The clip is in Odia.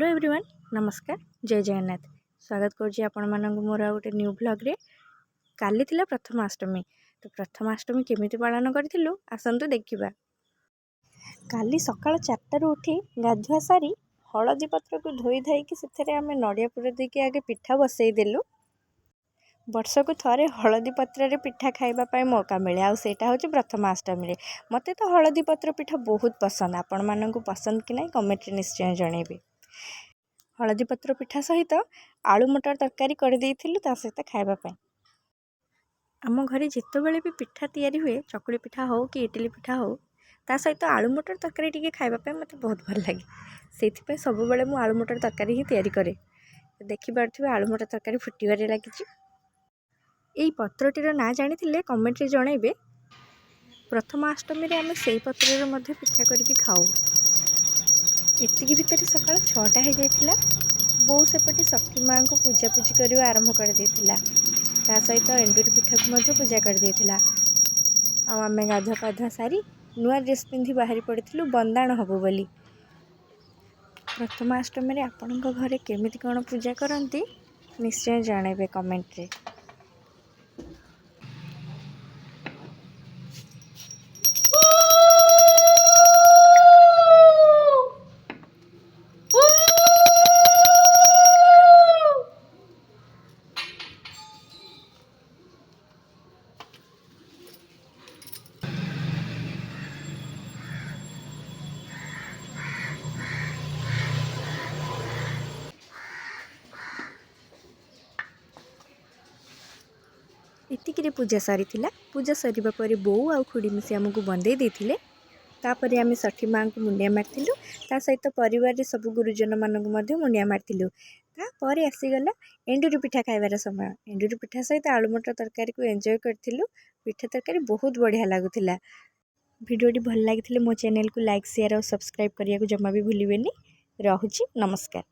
ହ୍ୟାଲୋ ଏଭ୍ରିୱାନ୍, ନମସ୍କାର, ଜୟ ଜଗନ୍ନାଥ। ସ୍ୱାଗତ କରୁଛି ଆପଣମାନଙ୍କୁ ମୋର ଆଉ ଗୋଟେ ନ୍ୟୁ ଭ୍ଲଗ୍ରେ। କାଲି ଥିଲା ପ୍ରଥମାଷ୍ଟମୀ। ତ ପ୍ରଥମାଷ୍ଟମୀ କେମିତି ପାଳନ କରିଥିଲୁ, ଆସନ୍ତୁ ଦେଖିବା। କାଲି ସକାଳ 4ଟାରୁ ଉଠି ଗାଧୁଆ ସାରି ହଳଦୀ ପତ୍ରକୁ ଧୋଇ ଧାଇକି ସେଥିରେ ଆମେ ନଡ଼ିଆ ପୁର ଦେଇକି ଆଗେ ପିଠା ବସେଇ ଦେଲୁ। ବର୍ଷକୁ ଥରେ ହଳଦୀ ପତ୍ରରେ ପିଠା ଖାଇବା ପାଇଁ ମୌକା ମିଳେ, ଆଉ ସେଇଟା ହେଉଛି ପ୍ରଥମାଷ୍ଟମୀରେ। ମୋତେ ତ ହଳଦୀ ପତ୍ର ପିଠା ବହୁତ ପସନ୍ଦ। ଆପଣମାନଙ୍କୁ ପସନ୍ଦ କି ନାହିଁ, କମେଣ୍ଟରେ ନିଶ୍ଚୟ ଜଣାଇବେ। ହଳଦୀ ପତ୍ର ପିଠା ସହିତ ଆଳୁ ମଟର ତରକାରୀ କରିଦେଇଥିଲୁ ତା ସହିତ ଖାଇବା ପାଇଁ। ଆମ ଘରେ ଯେତେବେଳେ ବି ପିଠା ତିଆରି ହୁଏ, ଚକୁଳି ପିଠା ହେଉ କି ଇଟିଲି ପିଠା ହେଉ, ତା ସହିତ ଆଳୁ ମଟର ତରକାରୀ ଟିକେ ଖାଇବା ପାଇଁ ମୋତେ ବହୁତ ଭଲ ଲାଗେ। ସେଇଥିପାଇଁ ସବୁବେଳେ ମୁଁ ଆଳୁ ମଟର ତରକାରୀ ହିଁ ତିଆରି କରେ। ଦେଖିପାରୁଥିବେ, ଆଳୁ ମଟର ତରକାରୀ ଫୁଟିବାରେ ଲାଗିଛି। ଏଇ ପତ୍ରଟିର ନାଁ ଜାଣିଥିଲେ କମେଣ୍ଟରେ ଜଣାଇବେ। ପ୍ରଥମାଷ୍ଟମୀରେ ଆମେ ସେଇ ପତ୍ରରେ ମଧ୍ୟ ପିଠା କରିକି ଖାଉ। ଏତିକି ଭିତରେ ସକାଳ 6ଟା ହେଇଯାଇଥିଲା। ବୋଉ ସେପଟେ ଷଠୀ ମାଆଙ୍କୁ ପୂଜାପୂଜି କରିବା ଆରମ୍ଭ କରିଦେଇଥିଲା। ତା ସହିତ ଏଣ୍ଡୁରି ପିଠାକୁ ମଧ୍ୟ ପୂଜା କରିଦେଇଥିଲା। ଆଉ ଆମେ ଗାଧୁଆ ପାଧୁଆ ସାରି ନୂଆ ଡ୍ରେସ୍ ପିନ୍ଧି ବାହାରି ପଡ଼ିଥିଲୁ ବନ୍ଦାଣ ହବୁ ବୋଲି। ପ୍ରଥମାଷ୍ଟମୀରେ ଆପଣଙ୍କ ଘରେ କେମିତି କ'ଣ ପୂଜା କରନ୍ତି, ନିଶ୍ଚୟ ଜଣାଇବେ କମେଣ୍ଟରେ। ଏତିକିରେ ପୂଜା ସରିଥିଲା। ପୂଜା ସରିବା ପରେ ବୋଉ ଆଉ ଖୁଡ଼ି ମିଶି ଆମକୁ ବନ୍ଦେଇ ଦେଇଥିଲେ। ତାପରେ ଆମେ ଷଠୀ ମାଆଙ୍କୁ ମୁଣ୍ଡିଆ ମାରିଥିଲୁ। ତା ସହିତ ପରିବାରରେ ସବୁ ଗୁରୁଜନମାନଙ୍କୁ ମଧ୍ୟ ମୁଣ୍ଡିଆ ମାରିଥିଲୁ। ତାପରେ ଆସିଗଲା ଏଣ୍ଡୁରି ପିଠା ଖାଇବାର ସମୟ। ଏଣ୍ଡୁରି ପିଠା ସହିତ ଆଳୁ ମଟର ତରକାରୀକୁ ଏନ୍ଜୟ କରିଥିଲୁ। ପିଠା ତରକାରୀ ବହୁତ ବଢ଼ିଆ ଲାଗୁଥିଲା। ଭିଡ଼ିଓଟି ଭଲ ଲାଗିଥିଲେ ମୋ ଚ୍ୟାନେଲକୁ ଲାଇକ୍, ସେୟାର ଆଉ ସବସ୍କ୍ରାଇବ୍ କରିବାକୁ ଜମା ବି ଭୁଲିବେନି। ରହୁଛି, ନମସ୍କାର।